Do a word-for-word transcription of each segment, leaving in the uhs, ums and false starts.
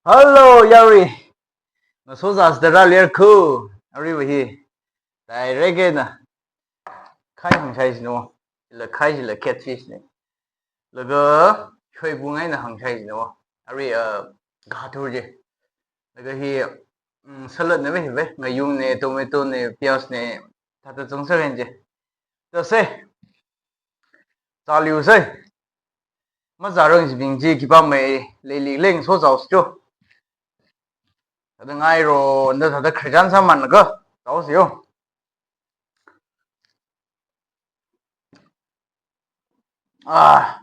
Hello, yarui. Ngasozāsida rāler khu. Aruiva hi. Direct eina khai hāngshai sino. Chila khai chila catfish ne. Laga shoibung eina hāngshai sino. Arui, uh, gathur je. Laga hi, mm, salad na ve hi ve. Ngayung ne, tomato ne, piyaz ne. Thāda zangser hen je. Tase. Zāliusei. Mazārang jibing chi khipāmei leili leng so zāusi jo. Thāda ngairo, nda thāda khrijan sāman ka. Zāusi yo. Ah.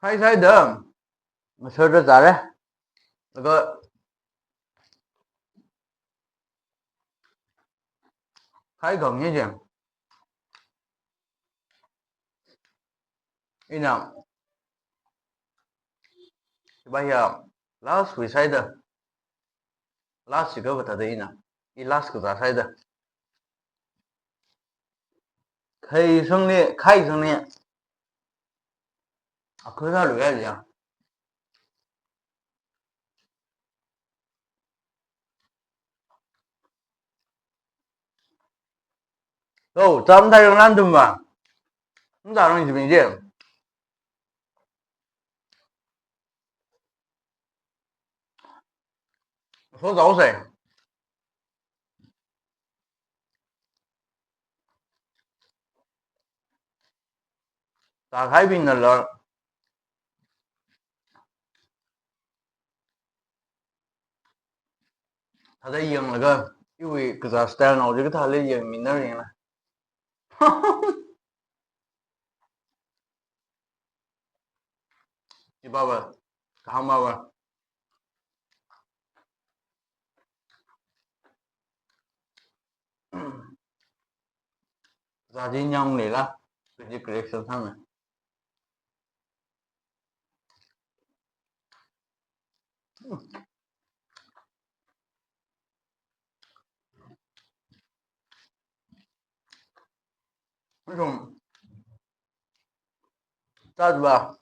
Khai saida. Ngasarda zāre. Laga khai gang ni je. Ina. Chiba ya last wui saida. Last chiga bata da ina. I last kazā saida. Khai sangni, khai sangni. Akha zālu ya ya. Oh, tam thai rang lan dum ba. Nda rang jibing je. So zāusei. Zākhaibingnala. Thāda yanglaga, iwui kazā style nao je kathāli yangmina yangla. Chiba ba, kahāng ba ba. Zāji nyang leila, kaji correction sāme. Rum. Tatba.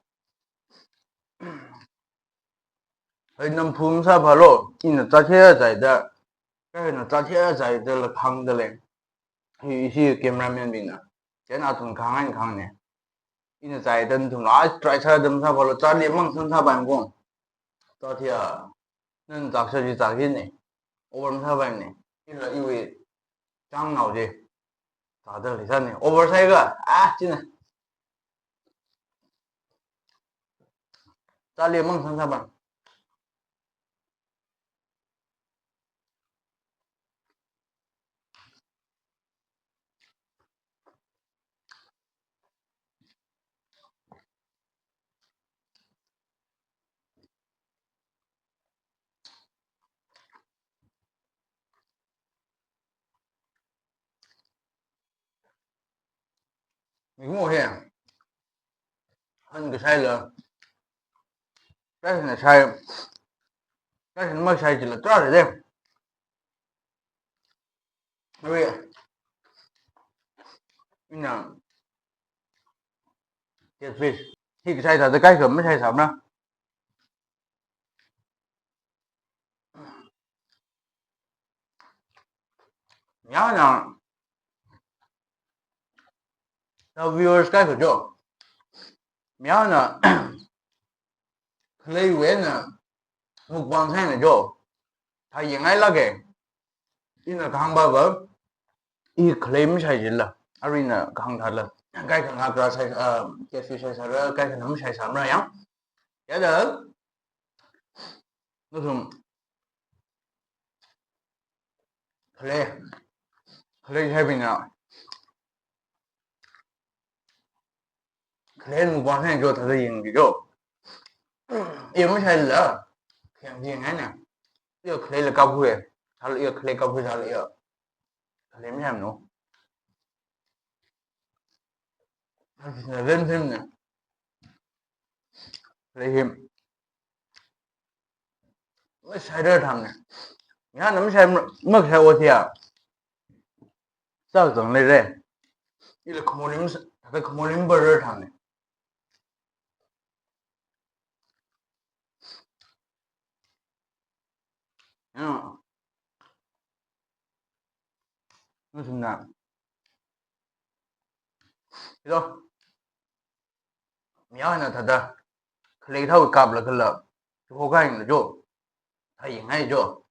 Hai namphum sāphalo, ina tathe zaida. Kaina tathe zaida la khangda leng. Hi, hi cameraman bingna. Chieina athum kahāng eina khangane. Ina zaida nathumla, ai, try sāda masāphalo, zāli mang san sāpai ko. Tathia, nana zāksa chi zāki ne. Over masāpai ne. Ila iwui chang nao je. Zāda leisāne. Over sāi ka. Ah, china. Zāli mang san sāpai. Mikumo hi. Han kashaila. Kaina shai. Kaina mashai chila tarāra de. Wi. Ina. Catfish. Hi kashai thāda kaikha mashai sāmara. Yana. Thā viewers kaikha jo. Yana. Khaleiwui eina mukbang sāhaina jo. Thā yangngailāke. Ina kahāng ba ba. I khalei mashai jila. Arui ina kahāng thāla. Kaikha ngakra shai, ah, catfish shai sāra, kaikhana mashai sāmara yang. Yada. Nathum. Khalei. Khalei shaibingna. Khalei mukbang sāhaina jo thāda yangki jo. Iya mashaila. Khayang yangngaina. Iya khaleila kaphui. Thāla iya khalei kaphui thāla iya. Khalei mashaimano. Thāla ren ren na. Khalei hi. Mashai rarthang ne. Yana mashai ma, makashai otiya. Sāzang leire. Ila khamolim, thāda khamolim ba rarthang ne. Nusumna. Hello. Miyana thāda. Khalei thao kapla kala. Chuho kain la jo. Thai ngai jo.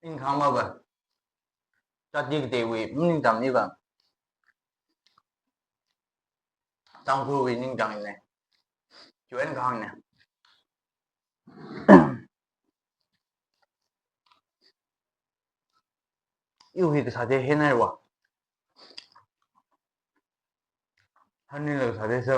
Ina khangma ba. Chati kateiwui, maning tamni ba. Tangkhulwui ningchāng ne. Chuan khang ne. Iwui kasā te henai wa. Hanni la kasā te sa.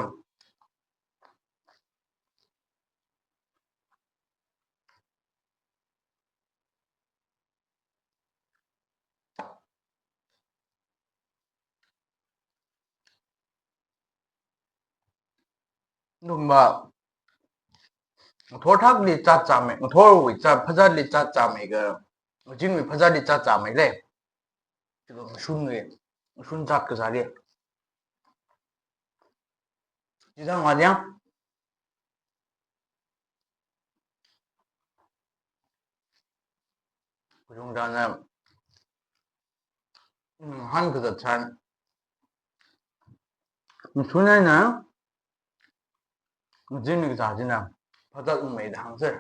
Numa, ngathor thakli chat chame, ngathorwui chat phazatli chat chame ka, ngazingwui phazatli chat chame le. Chika ngashunwui, ngashun chat kasāli. Chithang wa yang. Kachungchāna, mm, han kazat chan. Ngashun eina, ngazingwui kazā china, phazat ungmeida hāngsa.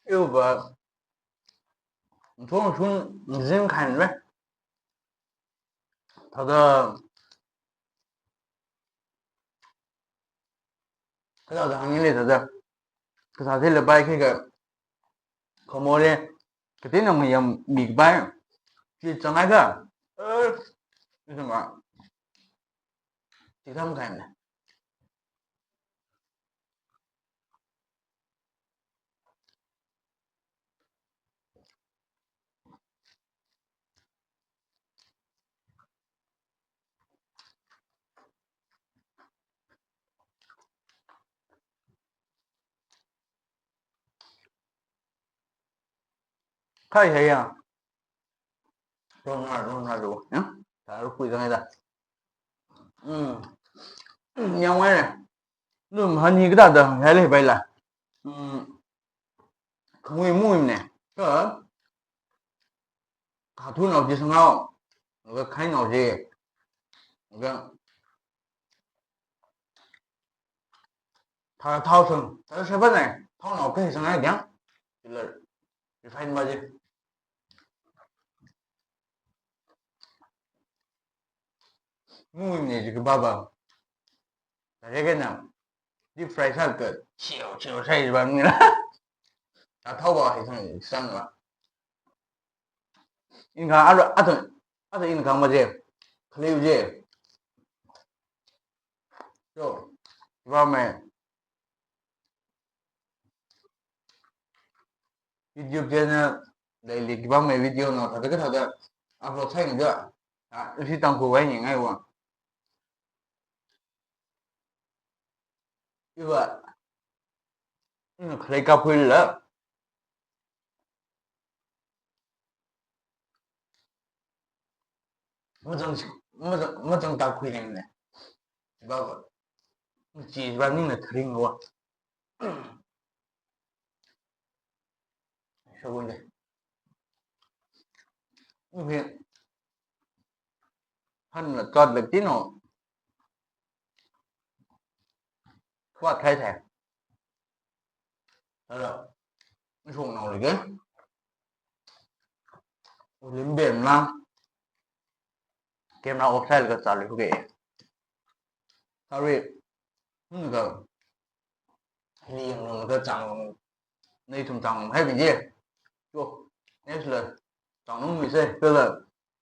Iwui ba, ngathor ngashun ngazin khain le. Thāda, thāda hāngli thāda. Kasā thila bai khi ka, khamore, katina mayam mi bai. Chi changai ka. Eh, isma. Chithang khain le. Khai hai ya. Rong na, rong na ru, ya. Thāda kui zang da. Hmm. Yang wai ne. Num hani kada da, hai le bai la. Hmm. Khangui mui ne. Ka. Ka thu nao ji sangao. Ka khai nao ji. Ka. Thāda thao sung, thāda seven ne, thao nao kai sung ai diang. Chila refine ba je. Mui ne ji ka ba ba. Thāda ke na, deep fry sā ka, chiu, chiu sai ba ni la. Thāda thao ba hai sung, sung ba. Ina khang, aro, ato, ato ina khang ma je. Khalei je. So, ba me. YouTube channel, daily ba me video no, thāda ka thāda upload sai ni ja. Ah, si Tangkhul wai ni ngai wa. Iva. Ina khalei kaphuila. Mazang, mazang, mazang ta khui neng ne. Ba ba. Chi ba ni na tharing wa. Shagun de. Okay. Han la tot le tino. Khwa khai thai. Hala. Shong nao le ke. Ulim bem la. Camera off sai le ka chali ke. Sorry. Hmm ka. Li yang lo ka chang. Nei thum chang hai bi je. Yo. Next le. Chang nung mi se. Ke le.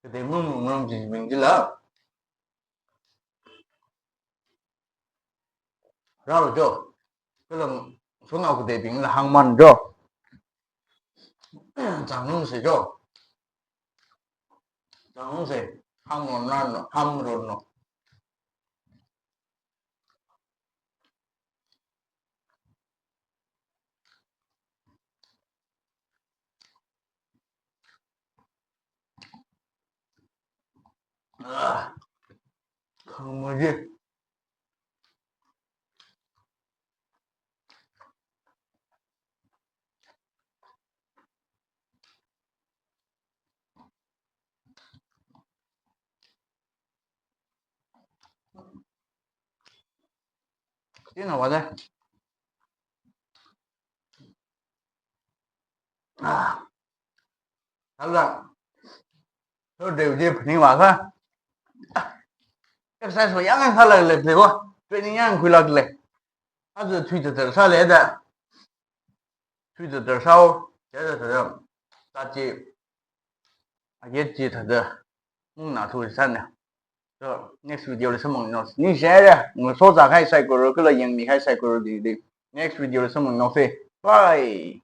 Ke de mung mung mung ji ming ji la. Rālo jo. Kala shanao kateibingla hāngman jo. Chāngnungse jo. Chāngnungse. Hāngron rāno, hāngronno. Ah, khangmei ji. Chieina vāda. Ah. Hala. Thursday ji phaningvākha. Exercise va yang sālāklei, pleiva. Training yang khuilāklei. Aja thui tata sālei da. Thui tata sāo. Chieina thāda. Tachi. Aja chi thāda. Mung na thu sāna. So, next video li samphang nose. Ningshi haira, ngasoda khalei saikora, kala yangmi khalei saikora didi. Next video li samphang nose. Bye.